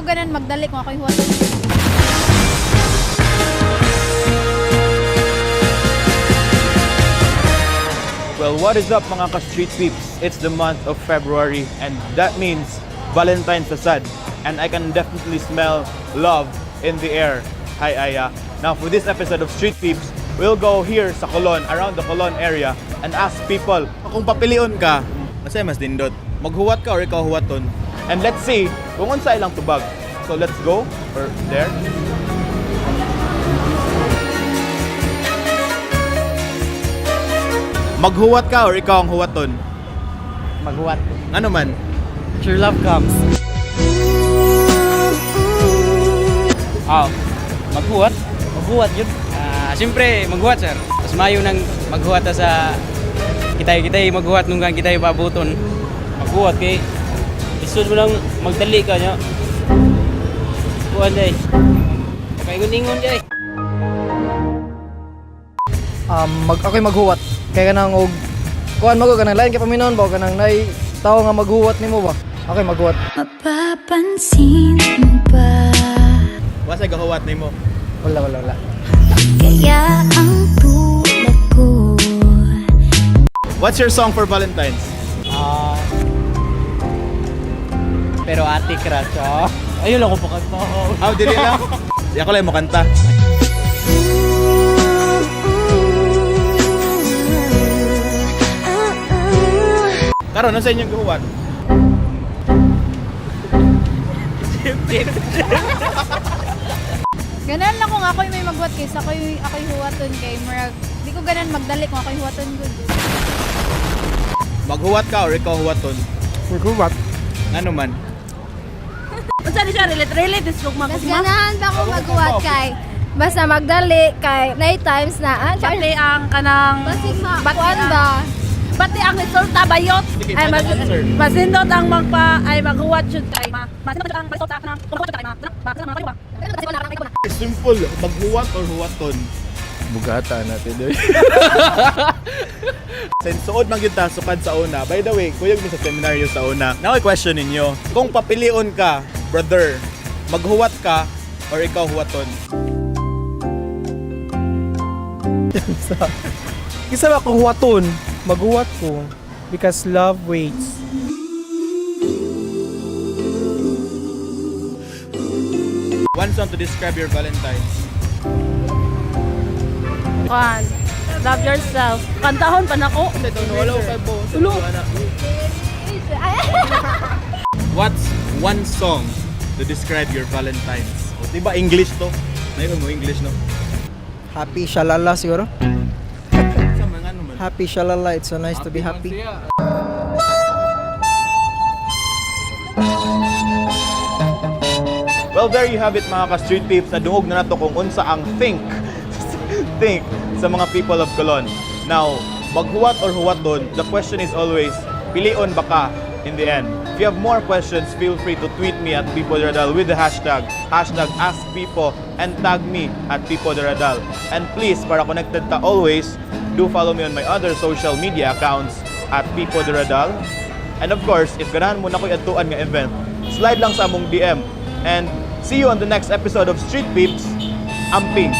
Ganan magdali kung ako'y huwaton. Well, what is up, mga ka-street peeps? It's the month of February and that means Valentine's asad. And I can definitely smell love in the air. Hi, Aya. Now, for this episode of Street Peeps, we'll go here sa Colon, around the Colon area, and ask people, kung papilion ka, kasi mas dindot, maghuwat ka or ikaw huwaton? And let's see kung unsa ilang tubag. So let's go or there. Maghuwat ka or ikaw ang huwaton? Maghuwat. Ano man? True love comes. Ah, maghuwat? Maghuwat yun. Ah, siyempre, maghuwat, sir. Mas mayo nang maghuwat ta sa kitay-kitay maghuwat nung kang kitay pabuton. Maghuwat kay isod mo lang magdali ka nya. Kuan day. Makaingon-ingon day. Ako'y maghuwat. Kaya kanang og kuan mago kanang lain kay paminawon ba o kanang nay tao nga maghuwat nimo ba? Ako'y maghuwat. Mapapansin mo ba? Wasa gahuwat nimo. Wala, wala, wala. Kaya ang tulad ko. What's your song for Valentine's? Ah. Pero ate crush, ah. Ayun lang ko pakanta. Ah, dili lang. Di ako lang mo kanta. Karon, ano sa inyong gahuwat? Ganan lang kung ako'y may maghuwat kaysa ako'y huwaton kay murag di ko ganan magdali kung ako'y huwaton gud. Maghuwat ka or ikaw huwaton? Maghuwat. Ano man? Unsa ni siya relate relate is kung Mas magugma. ganahan pa ako maghuwat kay basta magdali kay night times na ah, Pati ang kanang Basig ma Pati kuan ang- ba? Pati ang resulta bayot. Sige, Ay final mag answer. masindot ang magpa ay maghuwat jud kay ma. Masindot ang resulta kanang maghuwat jud kay ma. Ma ma ma. Simple, maghuwat or huwaton? Bugata natin doy. Since suod man gyud ta sukad sa una. By the way, kuyog mi sa seminaryo sa una. Now, I question ninyo. Kung papilion ka, brother, maghuwat ka or ikaw huwaton? Isa ba kung huwaton, maghuwat ko because love waits. One song to describe your Valentine's. Kuan. Love yourself. Kantahon pa nako. What's one song to describe your Valentine's? O, diba English to? Nayon mo English, no? Happy shalala siguro. Sa mga ano man. Happy shalala. It's so nice to be happy. Well, there you have it, mga ka-street peeps. Nadungog na nato kung unsa ang think sa mga people of Colon. Now, maghuwat or huwaton, the question is always, pilion ba ka in the end? If you have more questions, feel free to tweet me at Pipo Deradal with the hashtag, #AskPipo, and tag me at Pipo Deradal. And please, para connected ta always, do follow me on my other social media accounts at Pipo Deradal. And of course, if ganahan mo na ko'y adtuan nga event, slide lang sa among DM. And see you on the next episode of Street Peeps. Amping!